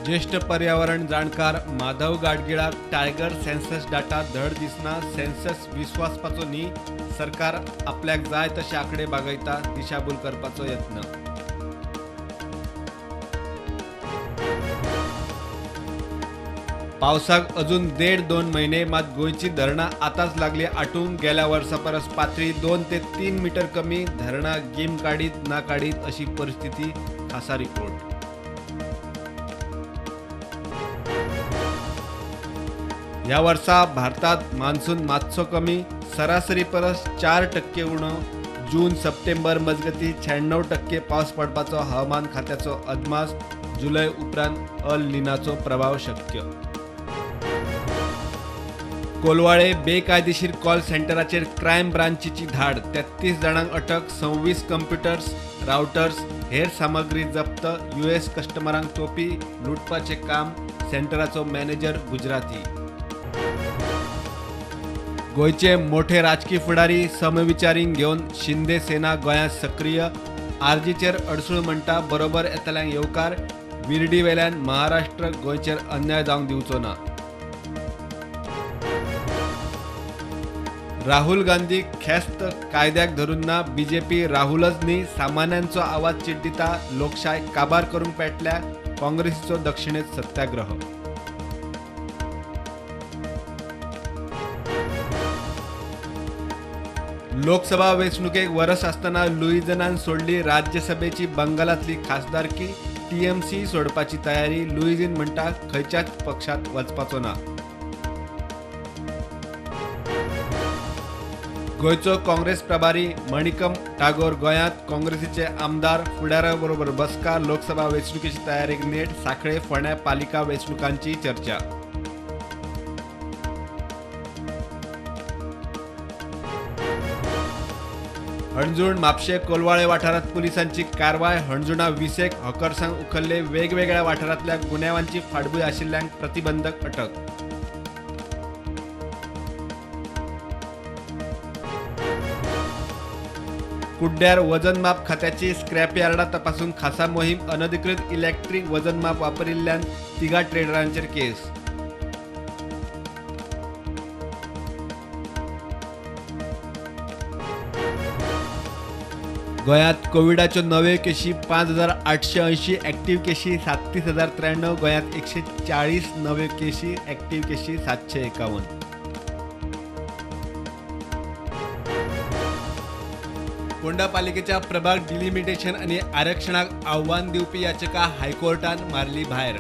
ज्येष्ठ पर्यावरण जाणकार माधव गाडगिळाक टायगर सेन्सस डाटा धड दिसना, सेन्सस विस्वासपाचो न्ही, सरकार आपल्याक जाय तशे आंकडे बागयता, दिशाभूल करपाचो यत्न। पावसाक अजून 1.5-2 महिने, मात गोंयची धरणां आतांच लागली आटूंक। गेल्या वर्सा परस पातळी 2 ते 3 मीटर कमी, धरणां गीम काडीत ना काडीत अशी परिस्थिती, खासा रिपोर्ट। ह्या वर्सा भारतात मान्सून मातसो कमी, सरासरी परस 4% उणो। जून सप्टेंबर मजगती 96% पावस पडपाचो हवामान खात्याचो अदमास। जुलय उपरांत अल निनाचो प्रभाव शक्य। कोलवाळे बेकायदेशीर कॉल सेंटराचेर क्रायम ब्रांचीची धाड, 33 जाणांक अटक, 26 कंप्युटर्स, रावटर्स, हेर सामग्री जप्त। यूएस कस्टमरांक तोपी लुटपाचें काम, सेंटराचो मॅनेजर गुजराती। गोंयचे मोठे राजकी फुडारी समविचारींक घेवन शिंदे सेना गोंयांत सक्रीय। आरजीचेर अडसूळ म्हणटा, बरोबर येतल्यांक येवकार। विर्डी वेल्यान महाराष्ट्र गोंयचेर अन्याय जावंक दिवचो ना। राहुल गांधी ख्यास्त कायद्याक धरून ना, बीजेपी राहुलच न्ही सामान्यांचो आवाज चिड्डिता, लोकशाय काबार करूंक पेटल्या, काँग्रेसीचो दक्षिणेत सत्याग्रह। लोकसभा वेंचणुकेक वरस आसतना लुईझिनान सोडली राज्यसभेची बंगालांतली खासदारकी, टीएमसी सोडपाची तयारी। लुईझिन म्हणटा खंयच्याच पक्षांत वचपाचो ना। गोंयचो काँग्रेस प्रभारी मणिकम टागोर गोंयांत, काँग्रेसीचे आमदार फुडाऱ्यां बरोबर बसका। लोकसभा वेंचणुकेची तयारेक नेट, सांखळे फोंड्या पालिका वेंचणुकांची चर्चा। हणजूण म्हापशें कोलवाळे वाठारांत पुलिसांची कारवाय। हणजुणा 20 हॉकर्सांक उखल्ले, वेगवेगळ्या वाठारांतल्या गुन्यांवांची फाटभूंय आशिल्ल्यांक प्रतिबंधक अटक। कुड्ड्यार वजनमाप खात्याची स्क्रॅपयार्डा तपासून खासा मोहीम, अनधिकृत इलेक्ट्रीक वजनमाप वापरिल्ल्यान 3 ट्रेडरांचेर केस। गोंयांत कोविडाच्यो नव्यो केशी 5880, ऍक्टिव्ह केशी 37,093। गोंयांत 140 नव्यो केशी, ऍक्टिव्ह केशी 751। फोंडा पालिकेच्या प्रभाग डिलिमिटेशन आनी आरक्षणाक आव्हान दिवपी याचिका हायकोर्टान मारली भायर।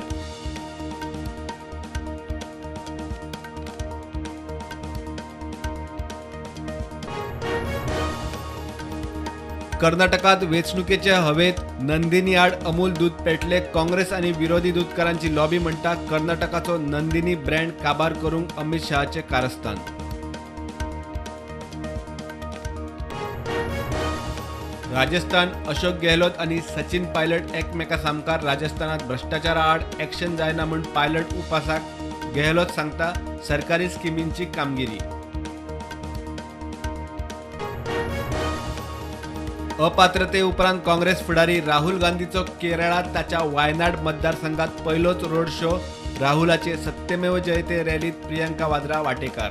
कर्नाटकात वेंचणुकेचे हवेत नंदिनी आड अमूल दूद पेटले। काँग्रेस आनी विरोधी दूदकारांची लॉबी म्हणटा कर्नाटकाचो नंदिनी ब्रँड काबार करूंक अमित शहाचे कारस्थान। राजस्थान अशोक गेहलोत आनी सचिन पायलट एकमेका सामकार। राजस्थानात भ्रष्टाचारा आड एक्शन जायना म्हूण पायलट उपासाक, गेहलोत सांगता सरकारी स्किमींची कामगिरी। अपात्रते उपरांत काँग्रेस फुडारी राहुल गांधीचो केरळात ताच्या वायनाड मतदारसंघात पयलोच रोड शो। राहुलाचे सत्यमेव जयते रॅलीत प्रियंका वाड्रा वाटेकार।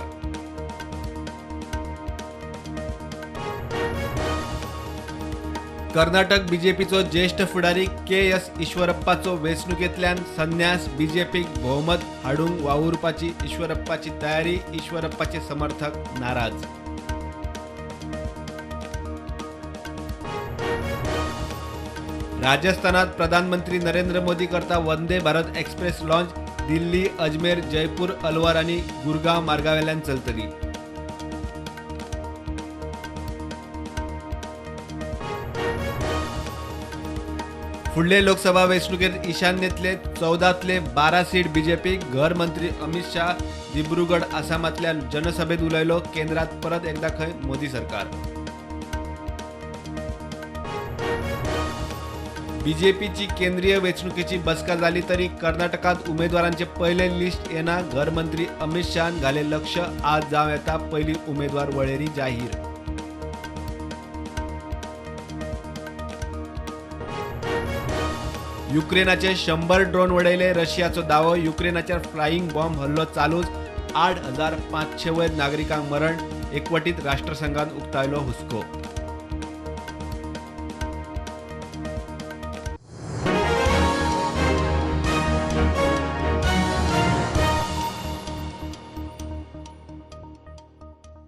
कर्नाटक बीजेपीचो ज्येष्ठ फुडारी के एस ईश्वरप्पाचो वेंचणुकेंतल्यान संन्यास, बीजेपीक भोवमत हाडूंक वावुरपाची ईश्वरप्पाची तयारी, ईश्वरप्पाचे समर्थक नाराज। राजस्थानात प्रधानमंत्री नरेंद्र मोदी करता वंदे भारत एक्सप्रेस लॉन्च। दिल्ली, अजमेर, जयपूर, अलवार आनी गुरगांव मार्गावेल्यान चलतली। फुडले लोकसभा वेंचणुकेत ईशान्येतले 14तले 12 सीट बीजेपी। घर मंत्री अमित शाह दिब्रुगड आसामातल्या जनसभेत उलयलो, केंद्रात परत एकदा खंय मोदी सरकार। बीजेपीची केंद्रीय वेंचणुकेची बसका जाली तरी कर्नाटकात उमेदवारांचे पयले लिस्ट येना। घर मंत्री अमित शहान घाले लक्ष, आज जावं येता पयली उमेदवार वळेरी जाहीर। युक्रेनाचे 100 ड्रोन वडयले रशियाचो दावो. युक्रेनाचेर फ्लायिंग बॉम्ब हल्लो चालूच. 8500 वयर नागरिकांक मरण. एकवटीत राष्ट्रसंघान उक्तायलो हुस्को.